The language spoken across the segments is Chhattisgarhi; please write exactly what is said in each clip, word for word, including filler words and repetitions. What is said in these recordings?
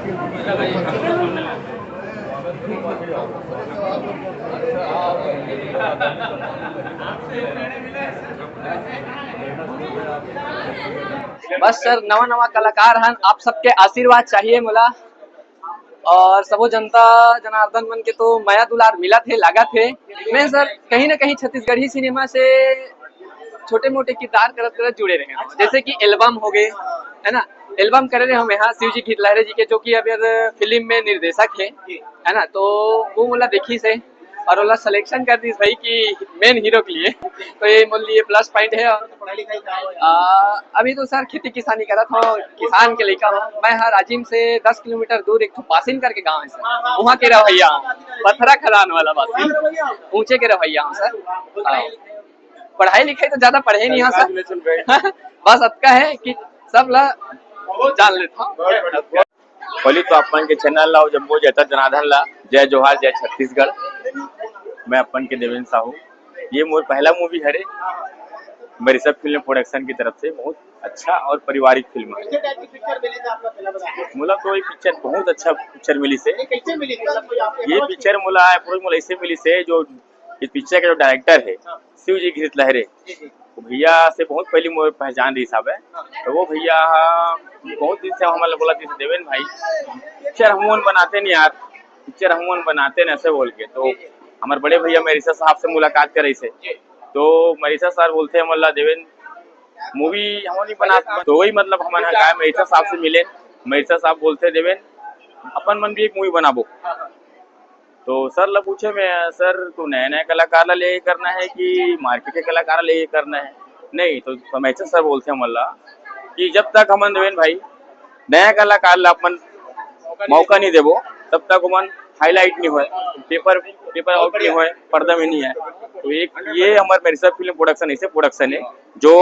बस सर, नवा नवा कलाकार हन, आप सबके आशीर्वाद चाहिए मोला। और सबो जनता जनार्दन मन के तो मया दुलार मिलत हे, लागत हे। मैं सर कहीं ना कहीं छत्तीसगढ़ी सिनेमा से छोटे मोटे किरदार करत करत जुड़े रहे हंव, जैसे कि एल्बम हो गए, है ना, एल्बम करे रहे हंव यहाँ शिव जी गीत लहरे जी के, जो कि अभी फिल्म में निर्देशक है, है ना, तो वो मोला देखिस हे और ओला सिलेक्शन कर दिस भाई कि मेन हीरो के लिए, तो ये मोर लिए प्लस पॉइंट है। और आ, अभी तो सर खेती किसानी करत हंव, किसान के लइका हंव। मैं हर राजिम से दस किलोमीटर दूर एक ठो पासिन करके गांव है सर, वहाँ के रहवैया हंव, पथरा खदान वाला पासिन, ऊंचे के रहवैया हंव सर। हाँ। पढ़ाई लिखाई तो ज्यादा पढ़े नहीं हंव सर। बस अतका है कि सब ला जान लेता हूँ। पहली तो अपन के चैनल ला अउ जम्मो जैता जनार्दन ला जय जोहार, जय छत्तीसगढ़। मैं अपन के देवेंद्र साहू, ये मोर पहला मूवी हरे मरीसा फिल्म प्रोडक्शन की तरफ से। बहुत अच्छा और पारिवारिक फिल्म है। कैसे टाइप की पिक्चर मिली थी आपको, पहला बताइए। मोला तो ये पिक्चर बहुत अच्छा पिक्चर मिली से। ये कैसे मिली थी? मतलब कोई आपके ये अप्रोच पिक्चर मोला अप्रोच मोला ऐसे मिली से, जो इस पिक्चर के जो डायरेक्टर है, हाँ। शिव जी गीत लहरे, जी, जी। वो भैया से बहुत पहली मोर पहचान रही साहब है। हाँ। तो वो भैया बहुत दिन से हमन ला बोला, जैसे देवेन भाई, पिक्चर हमन बनाते नहीं यार, पिक्चर हमन बनाते नहीं, ऐसे बोल के। तो हमारे बड़े भैया मरीसा साहब से मुलाकात करे से, तो मरीसा सर बोलते हैं, मोला देवेन, मूवी हम नहीं बना। तो वही मतलब हमन हा काय मरीसा साहब से मिले, मरीसा साहब बोलते, देवेन, अपन मन भी एक मूवी बनाबो। तो सर ला पूछे मैं, सर, तू नया नया कलाकार ला लेके करना है कि मार्केट के कलाकार ला लेके करना है? नहीं, तो, तो मरीसा सर बोलते हैं मोला कि जब तक हमन देवेन भाई नया कलाकार ला अपन मौका नहीं देबो, तब तक ओमन हाईलाइट नहीं होए, पेपर, पेपर आउट नहीं होए, पर्दा में नहीं आए। तो एक ये हमारे मरीसा फिल्म प्रोडक्शन ऐसे प्रोडक्शन है जो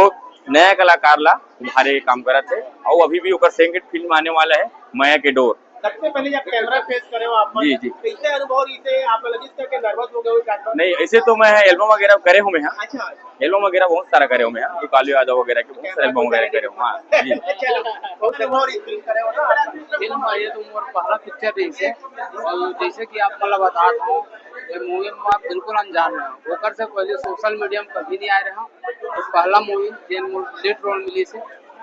नया कलाकार ला उभारे के काम करत है, और अभी भी ओकर सेकंड फिल्म आने वाला है, मया के डोर। सबसे पहले जब कैमरा फेस करे हो आप, जी, जी। कैसे अनुभव रही थे? आप लगिस करके नर्वस हो गए हो? नहीं, ऐसे तो मैं एल्बम वगैरह करे हूँ मैं, हाँ। अच्छा। एल्बम वगैरह बहुत सारा करे हूँ मैं, हाँ। कालू यादव वगैरह के बहुत सारे एल्बम वगैरह करे हूँ, हाँ, जी। अच्छा लगा। बहुत अनुभव रही फिल्म करे हो ना? फिल्म ये तो मोर पहला पिक्चर रही है, और जैसे कि आप मोला बतात हूँ, ये मूवी में आप बिल्कुल अनजान रहे हो। ओकर से पहले सोशल मीडिया में कभी नहीं आए रहे हो, तो पहला मूवी जेन मोर लीड रोल मिली से,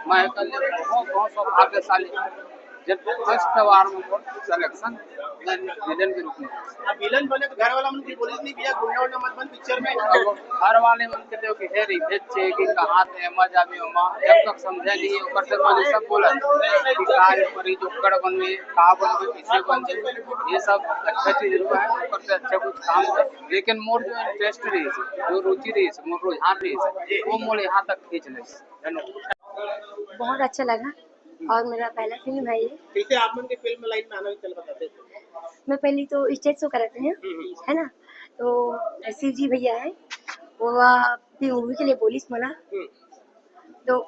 मैं एकर लिए बहुत, बहुत सौभाग्यशाली हूँ। जब फर्स्ट बार में मोर सिलेक्शन विलेन के रूप में। अब विलेन बने तो घर वाला मन कुछ बोलिस नहीं, भैया गुंडा उंडा मत बन पिक्चर में। अब घर वाले मन के देखो कि हे रितेश छे कि कहाँ थे एमा जाबे ओमा, जब तक समझा नहीं ओकर से मन सब बोला कि का ये परी जोकर बनवे, का बनवे, किसे बनवे, ये सब अच्छा चीज रुआ है, ओकर से अच्छा कुछ काम है। लेकिन मोर जो इंटरेस्ट रही, जो रुचि रही, मोर रुझान रही, वो मोर यहाँ तक खींच ले। धन्यवाद। बहुत अच्छा लगा और मेरा पहला फिल्म है ये। कैसे आप मन के फिल्म लाइन में आना भी चल बताते हैं? मैं पहली तो स्टेज शो कराते हैं, हम्म, हम्म। है ना, तो शिव जी भैया है, वो अपनी मूवी के लिए बोलिस मोला। हम्म। तो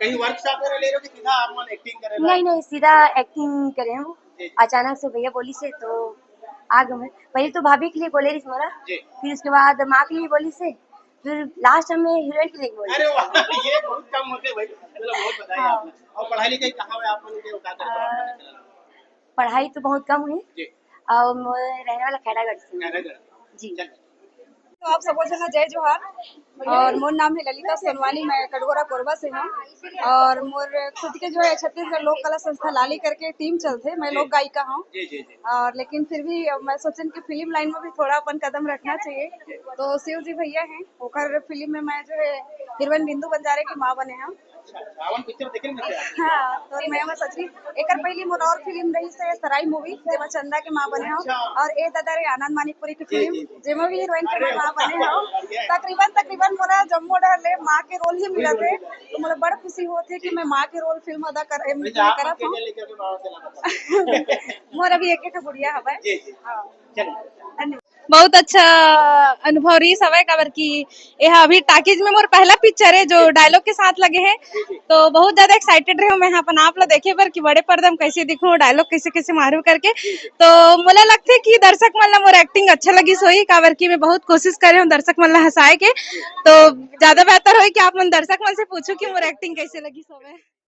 कहीं वर्कशॉप वगैरह ले रहे हो कि सीधा आप मन एक्टिंग कर रहे हो? नहीं, नहीं, सीधा एक्टिंग करे हूँ। जी, जी। अचानक से भैया बोलिस तो आ गए मैं। पहले तो भाभी के लिए बोले रही मोला, जी। फिर उसके बाद माँ के लिए बोलिस, फिर लास्ट में हीरोइन के लिए बोली। अरे वाह, ये बहुत कम होते भाई, मतलब बहुत बताया हाँ। आपने। और पढ़ाई लिखाई कहाँ हुआ आप लोगों के, क्या करते हो? अ, पढ़ाई तो बहुत कम हुई। जी। और मैं रहने वाला खैरागढ़ से हूँ। खैरागढ़। जी। चलिए। तो आप सबो जना जय जोहार। और मोर नाम है ललिता सोनवानी, मैं कटघोरा कोरबा से हूँ। और मोर खुद के जो है छत्तीसगढ़ लोक कला संस्था लाली करके टीम चलथे, मैं जी। लोक गायिका हूँ। जी, जी, जी। और लेकिन फिर भी मैं सोचन कि फिल्म लाइन में भी थोड़ा अपन कदम रखना चाहिए। तो शिव जी भैया हैं, ओकर फिल्म में मैं जो है हीरोइन बिंदु बंजारे की माँ बने हूँ। अच्छा, रावण पिक्चर देखे ना क्या? हाँ, तो मैं, मैं सच में एकर पहली मोर और फिल्म रही से सराय मूवी, जेमा चंदा के माँ बने हूँ, अच्छा। और ए दादा रे आनंद मानिकपुरी की जी, फिल्म, जी, जी। जेमा भी हीरोइन के अरे मैं माँ बने हूँ। वाह, ये। तकरीबन, तकरीबन मोला जम्मो डहर ले माँ के रोल ही मिलत हे, तो मोला बड़ खुशी होत हे कि जी। मैं माँ के रोल फिल्म अदा कर, वैसे आप करत अकेले हूँ। लेकर के बाहर चला था। मोर अभी एक, एक गुड़िया हवय। जी, जी। हाँ। चलिए। धन्यवाद। बहुत अच्छा अनुभव रहिस हवय, काबर कि एहा अभी टॉकीज में मोर पहला पिक्चर है जो डायलॉग के साथ लगे है, तो बहुत ज्यादा एक्साइटेड रहे मैं अपन आप ला देखे बर कि बड़े पर्दा में कैसे दिखूं, डायलॉग कैसे कैसे मारू करके। तो मोला लगथे कि दर्शक मन ला मोर एक्टिंग अच्छा लगिस होही, काबर कि मैं बहुत कोशिश करे हूँ दर्शक मन ला हंसाए के। तो ज्यादा बेहतर होही कि आप मन दर्शक मन से पूछू कि मोर एक्टिंग कैसे लगिस हवय।